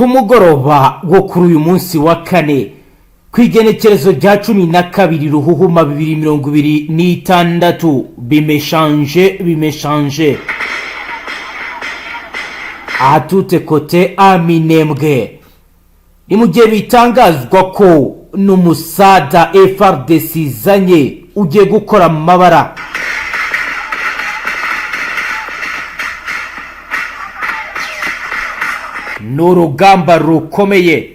Ku mugoroba wo kuri uyu munsi wa kane, ku igenekerezo rya 12 Ruhuhuma 2026, bimeshanje bimeshanje à tous côtés à Minembwe. Ni mu gihe bitangazwa ko n'umusada FARDC izanye ugiye gukora amabara. Ni urugamba rukomeye.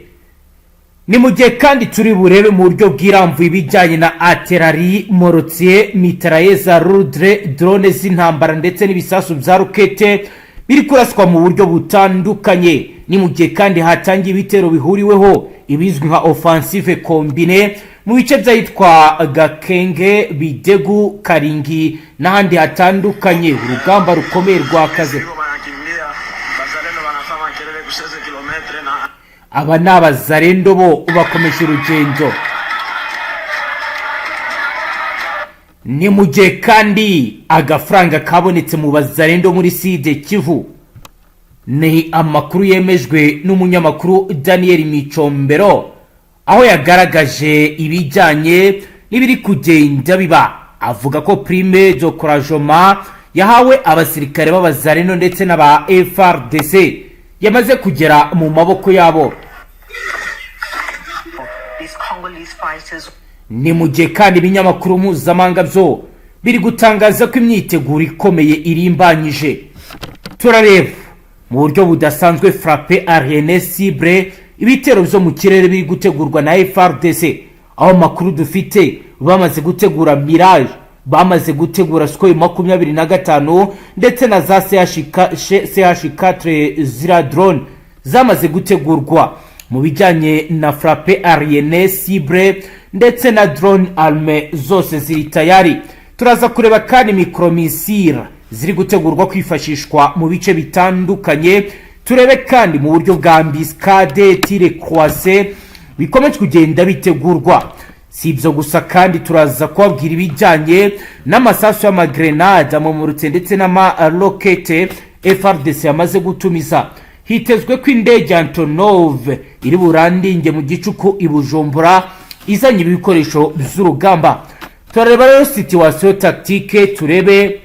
Ni mu gihe kandi turi burebe mu buryo bwirambuye ibijyanye na artillerie, mortier, mitrailleuses lourdes, drone z'intambara ndetse n'ibisasu bya rokete biri kuraswa mu buryo butandukanye. Ni mu gihe kandi hatangiye ibitero bihuriweho, ibizwi nka offensive combinée, mu bice by'ahitwa Gakenge, Bidegu, Karingi n'ahandi hatandukanye. Urugamba rukomeye rwakaze. Siko wanakimbia, bazalendo wanafanya kelele ku 16 kilomètres na Aba ni Abazarendo, bo bakomeje urugendo. Ni mu gihe kandi agafaranga kabonetse mu Bazarendo muri Sud Kivu. Ni amakuru yemejwe n'umunyamakuru Daniel Micombero, aho yagaragaje ibijyanye n'ibiri kugenda biba, avuga ko prime d'encouragement yahawe abasirikare b'Abazarendo ndetse n'aba FARDC yamaze kugera mu maboko yabo. These Congolese fighters Ni mu gihe kandi ibinyamakuru mpuzamahanga byo biri gutangaza ko imyiteguro ikomeye irimbanyije. Turareba mu buryo budasanzwe frappe aérienne ciblée, ibitero byo mu kirere biri gutegurwa na FARDC, aho amakuru dufite bamaze gutegura Mirage, bamaze gutegura Sukhoi 25 ndetse na za CH-4, zira drone zamaze gutegurwa mu bijyanye na frappe aérienne ciblée, ndetse na drone armée zose ziri tayari. Turaza kureba kandi micromissiles ziri gutegurwa kwifashishwa mu bice bitandukanye. Turebe kandi mu buryo bwa embuscade, tir croisé bikomeje kugenda bitegurwa. Si ibyo gusa kandi, turaza kubabwira ibijyanye n'amasasu y'amagrenade, amamurutse ndetse n'amarokete FARDC yamaze gutumiza. Hitezwe ko indege Antonov iri burandinge mu gicuku i Bujumbura izanye ibikoresho by'urugamba. Turareba rero situation tactique, turebe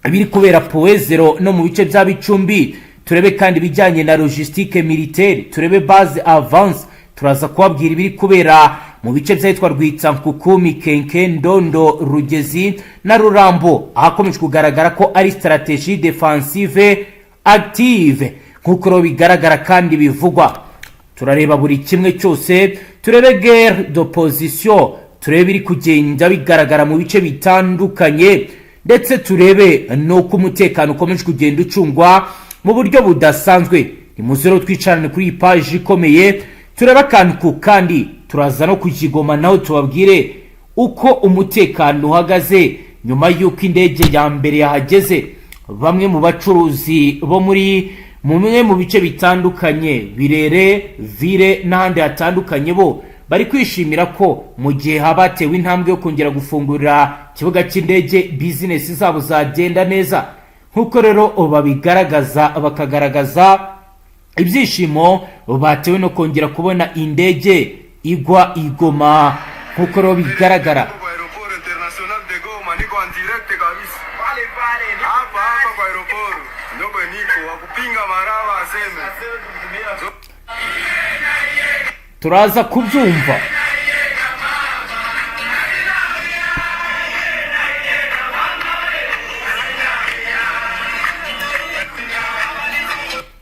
ibiri kubera Point Zéro no mu bice bya Bicumbi, turebe kandi ibijyanye na logistique militaire, turebe base avancée. Turaza kubabwira ibiri kubera mu bice by'ahitwa Rwitsankuku, Mikenke, Ndondo, Rugezi na Rurambo, ahakomeje kugaragara ko ari stratégie défensive active nk'uko rero bigaragara kandi bivugwa. Turareba buri kimwe cyose, turebe guerre de position, turebe ibiri kugenda bigaragara mu bice bitandukanye, ndetse turebe n'uko umutekano ukomeje kugenda ucungwa mu buryo budasanzwe. Ni muze rero twicarane kuri iyi paji ikomeye, turebe akantu ku kandi. Turaza no kukigoma naho tubabwire uko umutekano uhagaze nyuma y'uko indege ya mbere yahageze. Bamwe mu bacuruzi bo muri mumwe mu bice bitandukanye, Birere, Vire n'ahandi hatandukanye, bo bari kwishimira ko mu gihe haba hatewe intambwe yo kongera gufungurira ikibuga cy'indege, bizinesi zabo zagenda neza, nk'uko rero babigaragaza, bakagaragaza ibyishimo batewe no kongera kubona indege igwa i Goma, nk'uko rero bigaragara. Kwa aéroport international de Goma niko en direct kabisa. Hapa hapa kwa aéroport ndio niko wakupinga maraba aseme. Turaza kubyumva.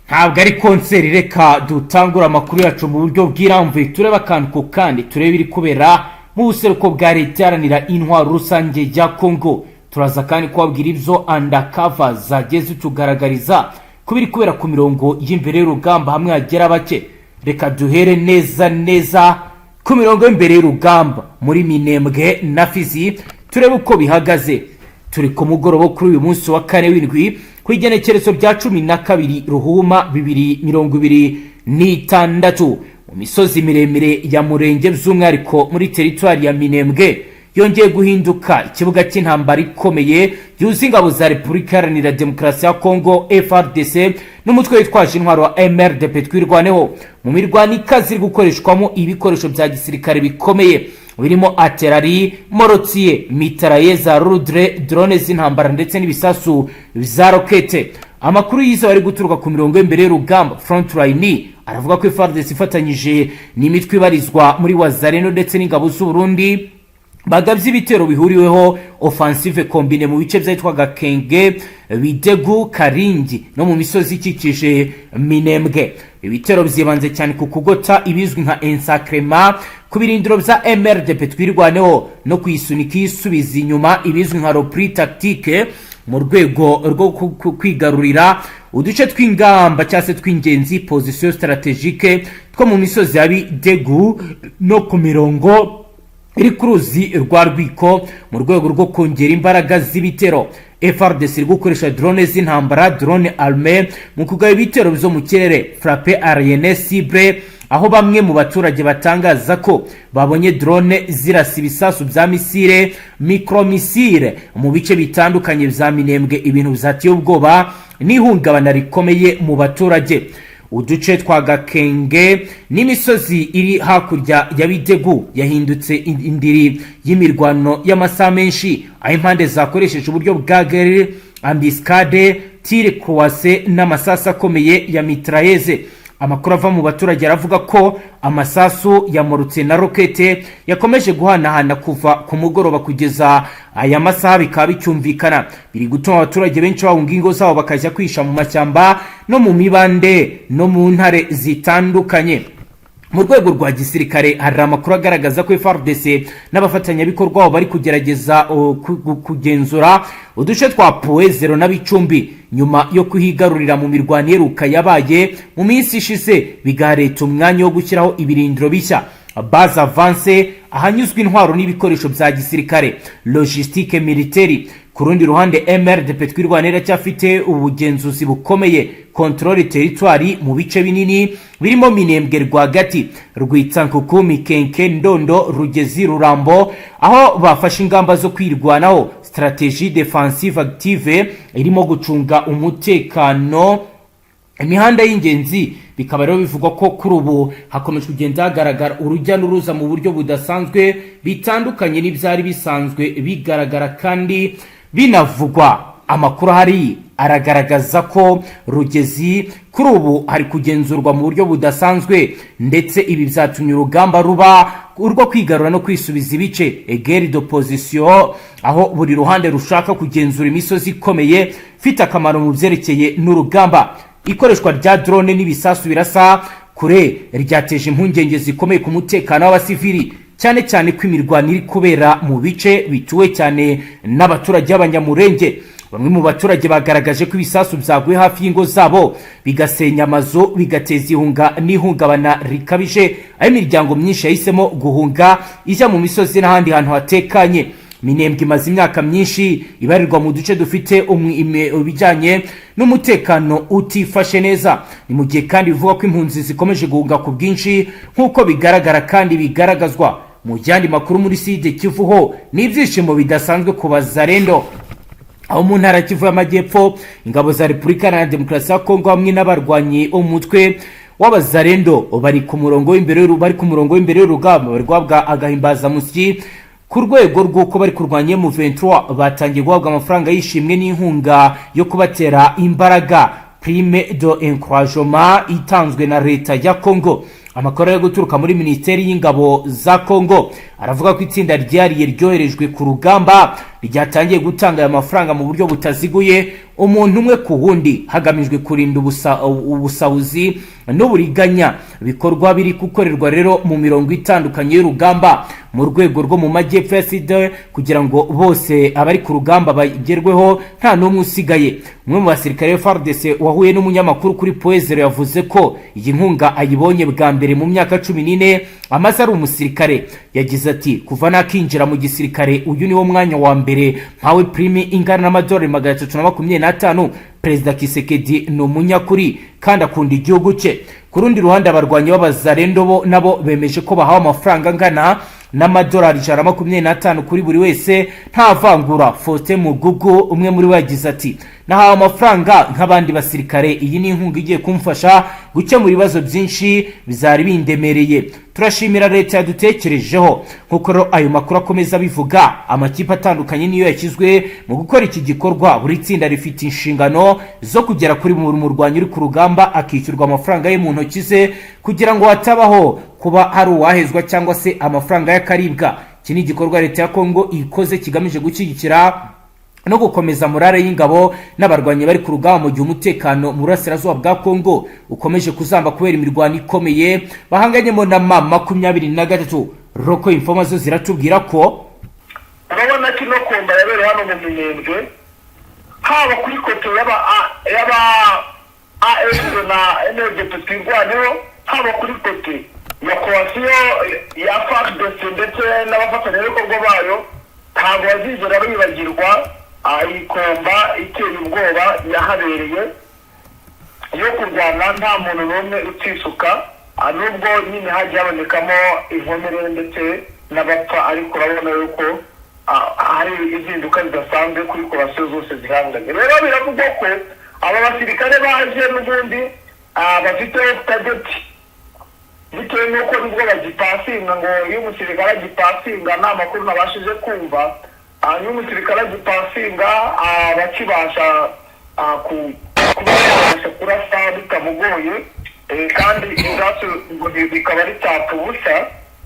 Ntabwo ari concert. Reka dutangure amakuru yacu mu buryo bwirambuye, turebe akantu ku kandi, turebe ibiri kubera mu buseruko bwa Leta Iharanira Intwaro Rusange ya Kongo. Turaza kandi kubabwira ibyo undercover zagiye zitugaragariza ku biri kubera ku mirongo y'imbere y'urugamba, hamwe hagera bake. Reka duhere neza neza ku mirongo y'imbere y'urugamba muri Minembwe na Fizi, turebe uko bihagaze. Turi ku mugoroba wo kuri uyu munsi wa kane w'indwi, ku igenekerezo rya 12 Ruhuma 2026, mu misozi miremire ya Murenge, by'umwihariko muri teritwari ya Minembwe. Yongeye guhinduka ikibuga cy'intambara ikomeye gihuza ingabo za Repubulika Iharanira Demokarasi ya Kongo, FARDC, n'umutwe witwaje intwaro wa MRDP Twirwaneho, mu mirwano ikaze iri gukoreshwamo ibikoresho bya gisirikare bikomeye birimo artillerie, mortier, mitrailleuses lourdes, drone z'intambara ndetse n'ibisasu za rokete. Amakuru yizewe ari guturuka ku mirongo y'imbere y'urugamba, frontline, aravuga ko FARDC ifatanyije n'imitwe ibarizwa muri Wazalendo ndetse n'ingabo z'u Burundi bagabye ibitero bihuriweho, offensive combinée, mu bice byitwaga Kenge, Bidegu, Karingi no mu misozi ikikije Minembwe. Ibitero byibanze cyane ku kugota ibizwi nka encerclement ku birindiro bya MRDP Twirwaneho no kuyisunika iyisubiza inyuma, ibizwi nka repli tactique, mu rwego rwo kwigarurira uduce tw'ingamba cyangwa se tw'ingenzi, positions stratégiques, two mu misozi ya Bidegu no ku mirongo iri ku ruzi rwa Rwiko. Mu rwego rwo kongera imbaraga z'ibitero, FARDC iri gukoresha drone z'intambara, drone armé, mu kugaba ibitero byo mu kirere, frappe aérienne ciblée, aho bamwe mu baturage batangaza ko babonye drone zirasa ibisasu bya missile, micromissile, mu bice bitandukanye bya Minembwe, ibintu byateye ubwoba n'ihungabana rikomeye mu baturage. Uduce twa Gakenge n'imisozi iri hakurya ya Bidegu yahindutse indiri y'imirwano y'amasaha menshi, aho impande zakoresheje uburyo bwa guerre, embuscade, tir croisé n'amasasu akomeye ya mitrailleuse. Amakuru ava mu baturage aravuga ko amasasu ya mortier na rokete yakomeje guhanahana kuva ku mugoroba kugeza aya masaha, bikaba bicyumvikana, biri gutuma abaturage benshi bahunga ingo zabo bakajya kwihisha mu mashyamba no mu mibande no mu ntare zitandukanye. Mu rwego rwa gisirikare, hari amakuru agaragaza ko FARDC n'abafatanyabikorwa babo bari kugerageza kugenzura uduce twa Point Zéro na Bicumbi nyuma yo kuhigarurira mu mirwano iheruka yabaye mu minsi ishize, bigaha leta umwanya wo gushyiraho ibirindiro bishya, base avancée, ahanyuzwa intwaro n'ibikoresho bya gisirikare, logistique militaire. Ku rundi ruhande, MRDP Twirwaneho iracyafite ubugenzuzi bukomeye, contrôle territoire, mu bice binini birimo Minembwe rwagati, Rwitsankuku, Mikenke, Ndondo, Rugezi, Rurambo, aho bafashe ingamba zo kwirwanaho, stratégie défensive active, irimo gucunga umutekano imihanda y'ingenzi. Bikaba rero bivugwa ko kuri ubu hakomeje kugenda hagaragara urujya n'uruza mu buryo budasanzwe, bitandukanye n'ibyari bisanzwe bigaragara kandi binavugwa. Amakuru ahari aragaragaza ko Rugezi kuri ubu hari kugenzurwa mu buryo budasanzwe, ndetse ibi byatumye urugamba ruba urwo kwigarura no kwisubiza ibice, guerre de position, aho buri ruhande rushaka kugenzura imisozi ikomeye ifite akamaro mu byerekeye n'urugamba. Ikoreshwa rya drone n'ibisasu birasa kure ryateje impungenge zikomeye ku mutekano w'abasivili, cyane cyane ko imirwano iri kubera mu bice bituwe cyane n'abaturage b'Abanyamurenge. Bamwe mu baturage bagaragaje ko ibisasu byaguye hafi y'ingo zabo, bigasenya amazu, bigateza ihunga n'ihungabana rikabije, aho imiryango myinshi yahisemo guhunga ijya mu misozi n'ahandi hantu hatekanye. Minembwe imaze imyaka myinshi ibarirwa mu duce dufite ibijyanye n'umutekano utifashe neza. Ni mu gihe kandi bivugwa ko impunzi zikomeje guhunga ku bwinshi, nk'uko bigaragara kandi bigaragazwa mu yandi makuru. Muri Sud Kivu ho ni ibyishimo bidasanzwe ku Bazarendo, aho mu ntara Kivu y'Amajyepfo ingabo za Repubulika Iharanira Demokarasi ya Kongo hamwe n'abarwanyi bo mu mutwe w'Abazarendo bari ku murongo w'imbere y'urugamba bari guhabwa agahimbazamusyi ku rwego rw'uko bari kurwanya M23. Batangiye guhabwa amafaranga y'ishimwe n'inkunga yo kubatera imbaraga, prime d'encouragement, itanzwe na leta ya Congo. Amakuru yo guturuka muri minisiteri y'ingabo za Congo aravuga ko itsinda ryihariye ryoherejwe ku rugamba ryatangiye gutanga aya mafaranga mu buryo butaziguye, umuntu umwe ku wundi, hagamijwe kurinda ubusahuzi n'uburiganya. Ibikorwa biri gukorerwa rero mu mirongo itandukanye y'urugamba mu rwego rwo mu majyepfo ya Sud, kugira ngo bose abari ku rugamba bagerweho nta n'umwe usigaye. Umwe mu basirikare ba FARDC wahuye n'umunyamakuru kuri Point Zéro yavuze ko iyi nkunga ayibonye bwa mbere mu myaka 14 amaze ari umusirikare. Yagize ati: "Kuva nakinjira mu gisirikare, uyu niwo mwanya wa mbere mpawe prime ingana n'amadolari 325. Perezida Tshisekedi ni umunyakuri kandi akunda igihugu cye." Ku rundi ruhande, abarwanyi b'Abazarendo bo nabo bemeje ko bahawe amafaranga angana n'amadolari 125 kuri buri wese nta vangura. Faustin Mugugu, umwe muri bo, yagize ati: "Nahawe amafaranga nk'abandi basirikare. Iyi ni inkunga igiye kumfasha gukemura ibibazo byinshi bizari bindemereye. Turashimira leta yadutekerejeho." Nk'uko rero ayo makuru akomeza abivuga, amakipe atandukanye niyo yashyizwe mu gukora iki gikorwa. Buri tsinda rifite inshingano zo kugera kuri buri murwanyi uri ku rugamba, akishyurwa amafaranga ye mu ntoki ze, kugira ngo hatabaho kuba hari uwahezwa cyangwa se amafaranga y'akaribwa. Iki ni igikorwa leta ya Kongo ikoze kigamije gushyigikira no gukomeza morale y'ingabo n'abarwanyi bari ku rugamba, mu gihe umutekano mu burasirazuba bwa Kongo ukomeje kuzamba kubera imirwano ikomeye bahanganyemo na M23. Local informer zo ziratubwira ko Urabona ko ino combat yabereye hano mu Minembwe, haba kuri côté y'aba AFC na NDP Twirwaneho, haba kuri côté ya coalition ya FARDC ndetse n'abafatanyabikorwa bayo, ntabwo bazigera bibagirwa iyi combat iteye ubwoba yahabereye yo kurwana nta muntu n'umwe utisuka. Nubwo nyine hagiye habonekamo inkomere ndetse n'abapfa, ariko urabona yuko hari impinduka zidasanzwe kuri coalition zose zihanganye. Rero biravugwa ko aba basirikare baje n'ubundi bafite target, bitewe n'uko nibwo bagipasinga. Ngo iyo umusirikare agipasinga, nta makuru nabashije kumva, iyo umusirikare agipasinga aba akibasha kuba yabasha kurasa bitamugoye, kandi isasu ngo rikaba ritapfa ubusa.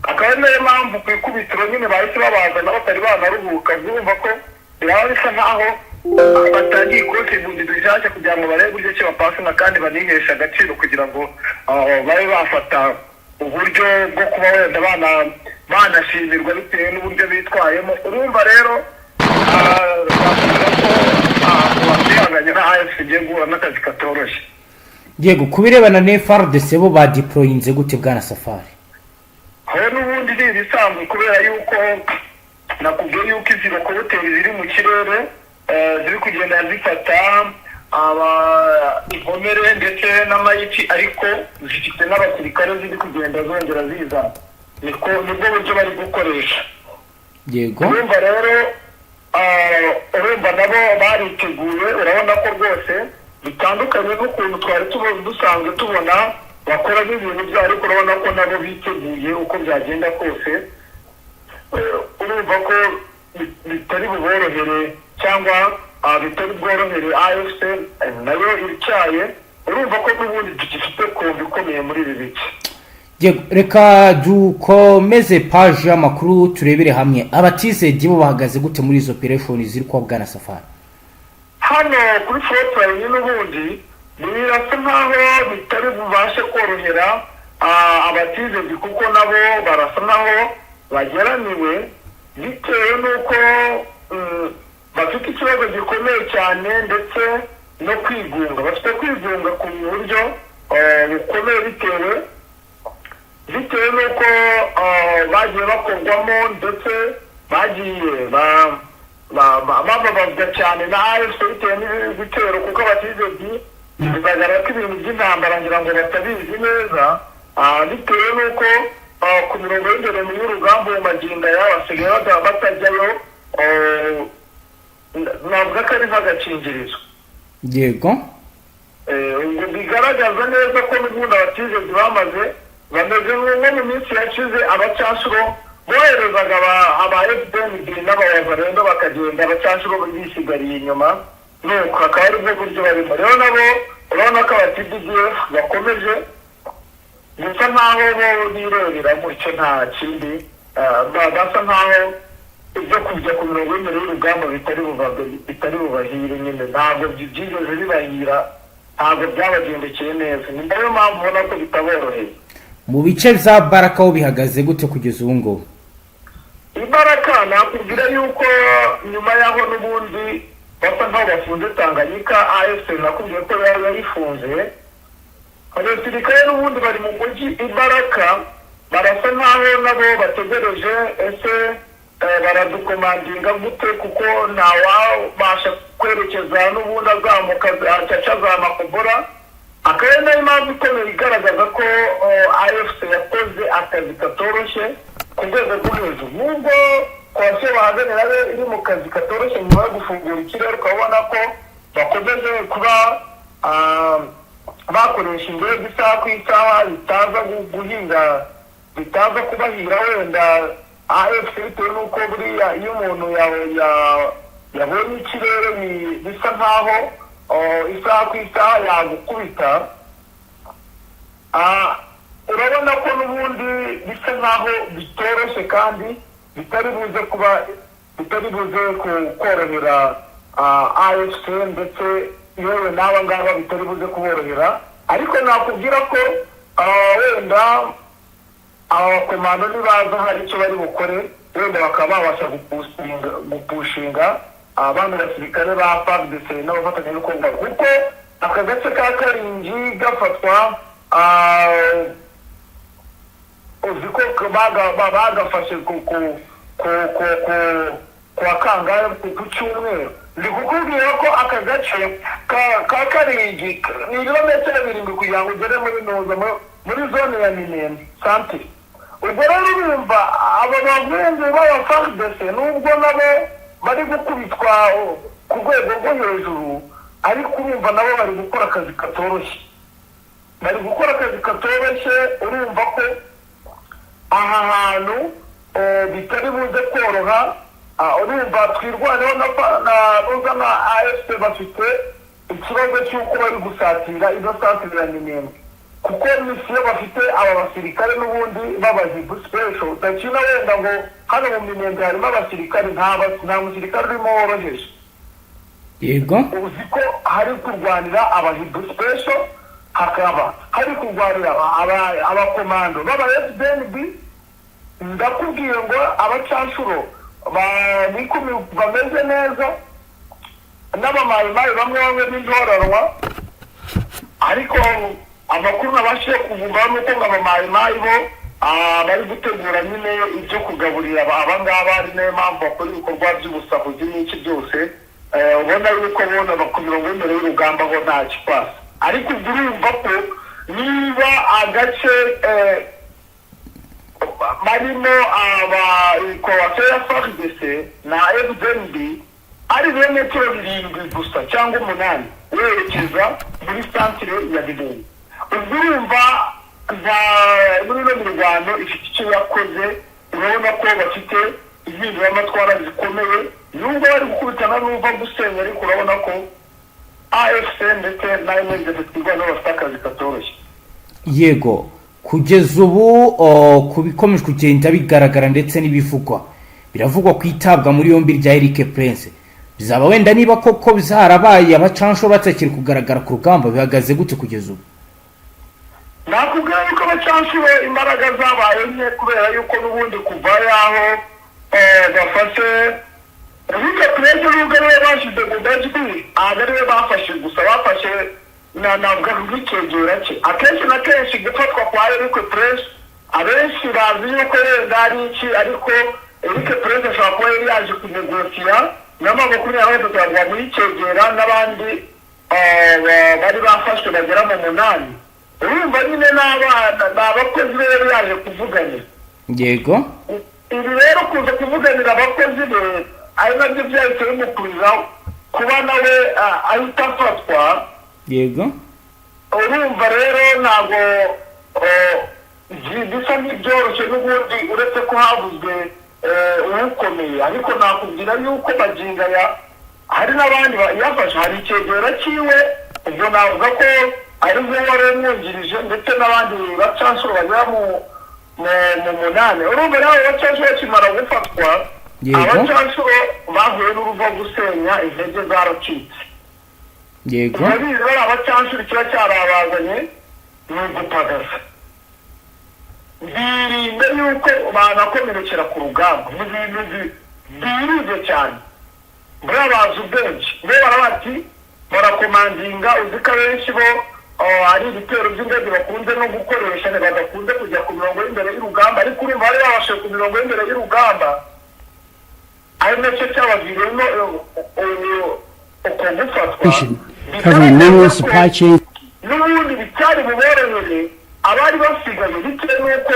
Akaba ari nayo mpamvu ku ikubitiro nyine bahise babazana batari banaruhuka. Urumva ko biraba bisa nkaho batangiye ikosi bundi bishyashya kugira ngo barebe uburyo ki bapasinga kandi baniheshe agaciro, kugira ngo babe bafata uburyo bwo kuba wenda banashimirwa bitewe n'uburyo bitwayemo. Urumva rero bavuga ko bihanganye na AFC igiye guhura n'akazi katoroshye. Yego, ku birebana na FARDC, bo badeployinze gute, bwana Safari? Aho n'ubundi ni ibisanzwe, kubera yuko nakubwiye yuko izi hélicoptère ziri mu kirere ziri kugenda zifata aba inkomere ndetse n'amayiki, ariko zifite n'abasirikare ziri kugenda zongera zizana. Niko nibwo buryo bari gukoresha. Urumva rero urumva nabo bariteguye. Urabona ko rwose bitandukanye n'ukuntu twari dusanzwe tubona bakora n'ibintu byabo, ariko urabona ko nabo biteguye uko byagenda kose. Urumva ko bitari buborohere cyangwa bitari bworohere AFC nayo ityaye. Urumva ko n'ubundi tugifite combat ikomeye muri ibi bice. Yego, reka dukomeze paji y'amakuru, turebere hamwe aba TZ bo bahagaze gute muri izo operation ziri kuba, bwana Safari. Hano kuri frontline n'ubundi birasa nkaho bitari bubashe korohera aba TZ, kuko nabo barasa nkaho bageramiwe, bitewe n'uko bafite ikibazo gikomeye cyane ndetse no kwigunga. Bafite kwigunga ku buryo bukomeye, bitewe n'uko bagiye bakorwamo ndetse bagiye bababazwa cyane na AFC bitewe n'ibitero, kuko aba TZ bigaragara ko ibintu by'intambara ngira ngo batabizi neza, bitewe n'uko ku mirongo y'imbere mu y'urugamba mu magingo aya basigaye batajyayo. Navuga ko ari nk'agakingirizo. Ubwo bigaragaza neza ko n'ubundi aba TZ bamaze bameze nko mu minsi yashize abacanshuro boherezaga aba FDNB n'abawazarenga bakagenda, abacanshuro bisigariye inyuma. Nuko akaba aribwo buryo barimo. Rero nabo urabona ko aba TDF bakomeje gusa nkaho bo birebera gutyo, nta kindi. Basa nkaho ibyo kujya ku mirongo y'imbere y'urugamba bitari bubahire nyine. Ntabwo byigeze bibahira, ntabwo byabagendekeye neza. Ni nayo mpamvu ubona ko bitaboroheye. Mu bice bya Baraka ho bihagaze gute kugeza ubu ngubu? Ibaraka nakubwira yuko nyuma y'aho n'ubundi basa nkaho bafunze Tanganyika, AFC nakubwiye ko yari yayifunze, abasirikare n'ubundi bari mu mujyi Ibaraka barasa nkaho nabo bategereje: ese baradukomandinga gute? Kuko ntawabasha kwerekeza n'ubundi azamuka acaca za Makobora. Akaba ari nayo mpamvu ikomeye igaragaza ko AFC yakoze akazi katoroshye. Ku rwego rwo hejuru, nubwo coalition bahaganira nayo iri mu kazi katoroshye nyuma yo gufungura ikirere, ukabona ko bakomeje kuba bakoresha indege isaha ku isaha, bitaza guhinga, bitaza kubahira wenda AFC, bitewe n'uko buriya iyo umuntu yabonye ikirere bisa nkaho isaha ku isaha yagukubita. Urabona ko n'ubundi bisa nkaho bitoroshye kandi bitari buze kuba, bitari buze korohera AFC, ndetse yewe n'aba ngaba bitari buze kuborohera. Ariko nakubwira ko wenda aba bakomando nibaza hari icyo bari bukore, wenda bakaba babasha gupushinga abandi basirikare ba FARDC n'abafatanyabikorwa, kuko aka gace ka Karingi gafatwa, uzi ko bagafashe ku wa kangahe? Ku cyumweru. Ndi kukubwira ko aka gace ka Karingi ni ibirometero 7 kugira ngo ugere muri Ntuza, muri zone ya Minembwe santire. Ubwo rero urumva aba bahungu b'aba FARDC, nubwo nabo bari gukubitwa ku rwego rwo hejuru, ariko urumva nabo bari gukora akazi katoroshye, bari gukora akazi katoroshye. Urumva ko aha hantu bitari buze koroha. Urumva Twirwaneho na nuza na AFC bafite ikibazo cy'uko bari gusatira izo santire ya Minembwe, kuko mission bafite aba basirikare n'ubundi b'abahibu special udakina wenda ngo hano mu Minembwe harimo abasirikare, nta musirikare urimo woroheje. Uzi ko hari kurwanira abahibu special, hakaba hari kurwanira abakomando b'aba FDNB. Ndakubwiye ngo abacanshuro ba nikumi bameze neza n'abamayimayi bamwe bamwe b'intoranwa. Ariko amakuru nabashije kuvuga ni uko ngo abamayimayi bo bari gutegura nyine ibyo kugaburira aba ngaba, ari nayo mpamvu bakora ibikorwa by'ubusahuzi n'iki byose. Ubona yuko bona ku mirongo y'imbere y'urugamba ho nta kibazo. Ariko ubwo urumva ko niba agace barimo aba coalition ya FARDC na FDNB ari ibirometero 7 gusa cyangwa 8 werekeza muri santire ya Minembwe, ubwo urumva nta muri ino mirwano ifite icyo yakoze. Urabona ko bafite impinduramatwara zikomeye, nubwo bari gukubitana n'uva gusenya, ariko urabona ko AFC ndetse na MNDF Twirwaneho bafite akazi katoroshye. Yego, kugeza ubu ku bikomeje kugenda bigaragara ndetse n'ibivugwa, biravugwa ku itabwa muri yombi rya Eric Prince. Bizaba wenda niba koko zarabaye, abacansho batakiri kugaragara ku rugamba, bihagaze gute kugeza ubu? Nakubwira yuko abacanshuro imbaraga zabaye nke, kubera yuko n'ubundi kuva yaho bafashe Eric Prince, nubwo ariwe bashyize mu majwi, ntabwo ariwe bafashe gusa, bafashe na navuga nk'icyegera cye. Akenshi na kenshi gufatwa kwa Eric Prince, abenshi bazi yuko wenda ari iki, ariko Eric Prince ashobora kuba yari yaje kunegosiya. Niyo mpamvu 23 bamuha icyegera n'abandi bari bafashwe bagera mu munani. Urumva nyine n'abana ni abakozi be yari yaje kuvuganira. Ibi rero kuza kuvuganira abakozi be, ari nabyo byahise bimukurira kuba nawe ahita afatwa. Urumva rero ntabwo bisa nk'ibyoroshye n'ubundi, uretse ko havuzwe uwukomeye. Ariko nakubwira yuko magingo aya hari n'abandi yafashe, hari icyegera cyiwe, ubwo navuga ko ari we wari umwungirije, ndetse n'abandi bacanshuro bagera mu munani. Urumva nawe abacanshuro bakimara gufatwa, abacanshuro bahuye n'uruva gusenya, intege zaracitse. Urabizi, bari abacanshuro kiba cyarabazanye ni ugupagasa, birinda yuko banakomerekera ku rugamba mu bintu birinze cyane. Buriya bazi ubwenge bo, barabati barakomandinga. Uzi ko abenshi bo ari ibitero by'indege bakunze no gukoresha, badakunze kujya ku mirongo y'imbere y'urugamba. Ariko urumva bari babashije ku mirongo y'imbere y'urugamba, ari nacyo cyabaviriyemo uko gufatwa. Covering numerous supply chains N'ubundi bitari buborohere abari basigaye, bitewe n'uko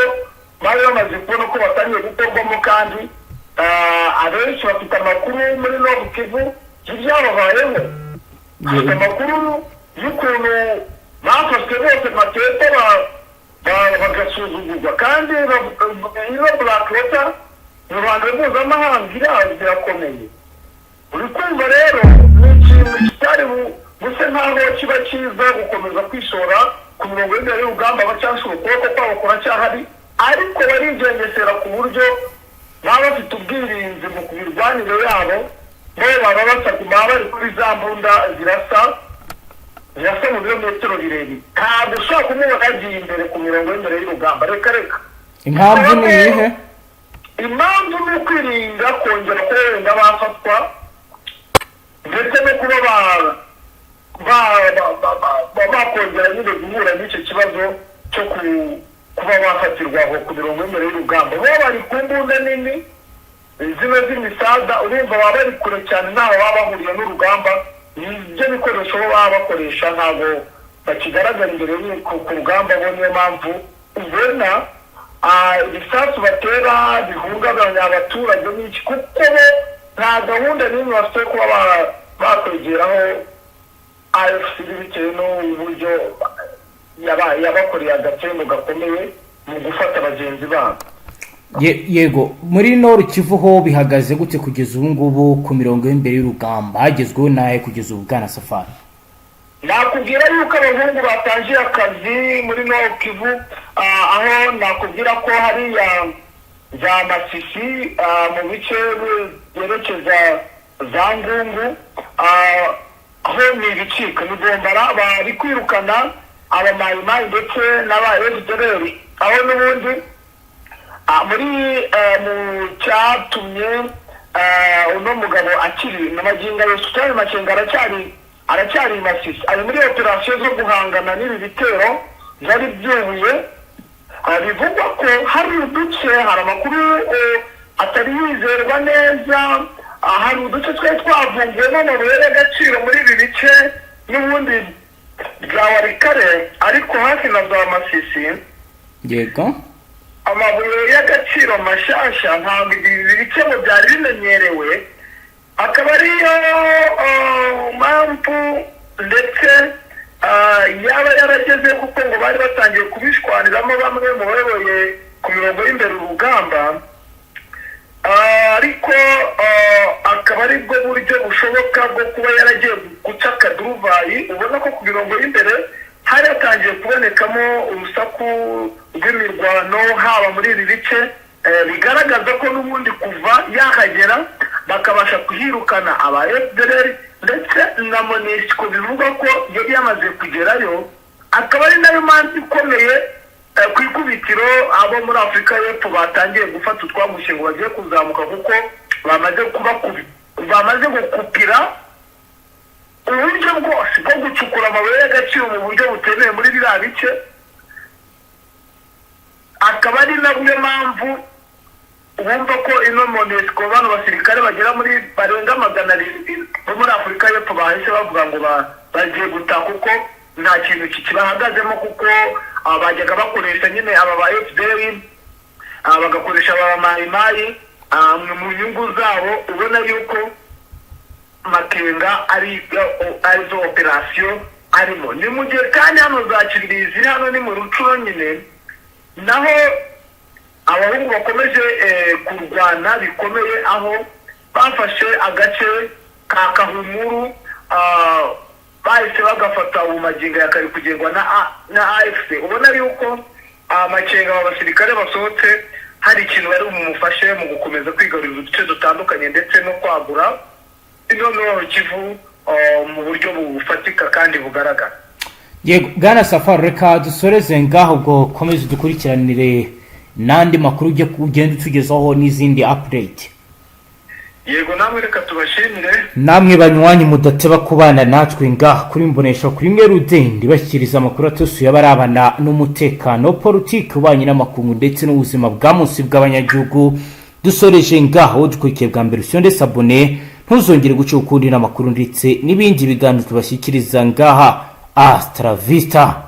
Bari bamaze kubona ko batangiye gukorwamo, kandi abenshi bafite amakuru muri Nord Kivu y'ibyababayeho, bafite amakuru y'ukuntu bafashwe bose matete, bagasuzugurwa. Kandi ino Blackwater mu ruhando mpuzamahanga irazwi, birakomeye. Uri kumva rero, ni ikintu kitari buse nkaho kiba cyiza gukomeza kwishora ku mirongo y'imbere y'urugamba. Bacyashura ukuboko kwabo kuracyahari, ariko barigengesera ku buryo baba bafite ubwirinzi mu mirwanire yabo. Bo baba basabwa, baba bari kuri za mbunda zirasa mu birometero birebire. Ntabwo ushobora kumubona yagiye imbere ku mirongo y'imbere y'urugamba, reka reka. Impamvu ni iyihe? Impamvu ni ukwirinda kongera kuba wenda bafatwa, ndetse no kuba bakongera nyine guhura n'icyo kibazo cyo kuba bafatirwa aho ku mirongo y'imbere y'urugamba. Bo bari ku mbunda nini zino z'imisada, urumva baba bari kure cyane, ntaho baba bahuriye n'urugamba. Ibyo bikoresho bo baba bakoresha ntabwo bakigaragara imbere ku rugamba bo. Niyo mpamvu ubona ibisasu batera bihungabanya abaturage n'iki, kuko bo nta gahunda n'imwe bafite yo kuba bakwegeraho AFC, bitewe n'uburyo yabakoreye agatembo gakomeye mu gufata bagenzi babo. Yego, muri Nord Kivu ho bihagaze gute kugeza ubu ngubu ku mirongo y'imbere y'urugamba? Hagezweho nahe kugeza ubu, bwana Safari? Nakubwira yuko abahungu batangiye akazi muri Nord Kivu, aho nakubwira ko hariya za Masisi, mu bice byerekeza za Ngungu, aho ni ibicika, ni bombara, bari kwirukana abamayimayi ndetse n'aba FDLR, aho n'ubundi muri mu cyatumye uno mugabo akiri na magingo ayo. Sultani Makenga aracyari i Masisi, ari muri operasiyo zo guhangana n'ibi bitero byari byubuye. Bivugwa ko hari uduce, hari amakuru atari yizerwa neza, hari uduce twari twavumbuwemo amabuye y'agaciro muri ibi bice n'ubundi bya Walikale, ariko hafi na za Masisi. Amabuye y'agaciro mashyashya ntabwo ibi bice ngo byari bimenyerewe, akaba ariyo mpamvu ndetse yaba yarageze, kuko ngo bari batangiye kubishwaniramo bamwe mu bayoboye ku mirongo y'imbere urugamba. Ariko akaba ari bwo buryo bushoboka bwo kuba yaragiye guca akaduruvayi. Ubona ko ku mirongo y'imbere hari hatangiye kubonekamo urusaku rw'imirwano, haba muri ibi bice, bigaragaza ko n'ubundi kuva yahagera bakabasha kuhirukana aba FDLR ndetse na MONUSCO, bivugwa ko yari yamaze kugerayo, akaba ari nayo mpamvu ikomeye ku ikubitiro abo muri Afurika y'Epfo batangiye gufata utwagushye ngo bagiye kuzamuka, kuko bamaze gukupira uburyo bwose bwo gucukura amabuye y'agaciro mu buryo butemewe muri biriya bice. Akaba ari nabyo mpamvu wumva ko ino MONUSCO, bano basirikare bagera muri barenga 700 bo muri Afurika y'Epfo, bahise bavuga ngo bagiye gutaha, kuko nta kintu kikibahagazemo, kuko bajyaga bakoresha nyine aba ba FDLR, bagakoresha aba mayimayi mu nyungu zabo. Ubona yuko Makenga ari arizo operasiyo arimo. Ni mu gihe kandi hano za Kibirizi ziri hano ni mu Rutshuru nyine, naho abahungu bakomeje kurwana bikomeye, aho bafashe agace ka Kahumuru, bahise bagafata. Ubu magingo ya kari kugerwa na AFC. Ubona yuko Makenga, aba basirikare basohotse, hari ikintu bari bumufashe mu gukomeza kwigarurira uduce dutandukanye ndetse no kwagura ino Nord Kivu mu buryo bufatika kandi bugaragara. Yego, bwana Safari, reka dusoreze ngaho. Ubwo komeza udukurikiranire n'andi makuru ujye ugenda utugezaho n'izindi update. Yego, namwe reka tubashimire. Namwe banywanyi mudateba kubana natwe ngaha kuri Mbonesha kuri mwe rudende, bashyikiriza amakuru atusuye abarabana n'umutekano, politiki, ububanyi n'amakungu ndetse n'ubuzima bwa munsi bw'abanyagihugu. Dusoreje ngaho. Dukurikiye bwa mbere, usonde s'abonner, ntuzongere guca ukundi n'amakuru ndetse n'ibindi biganiro tubashyikiriza ngaha. Hasta la vista.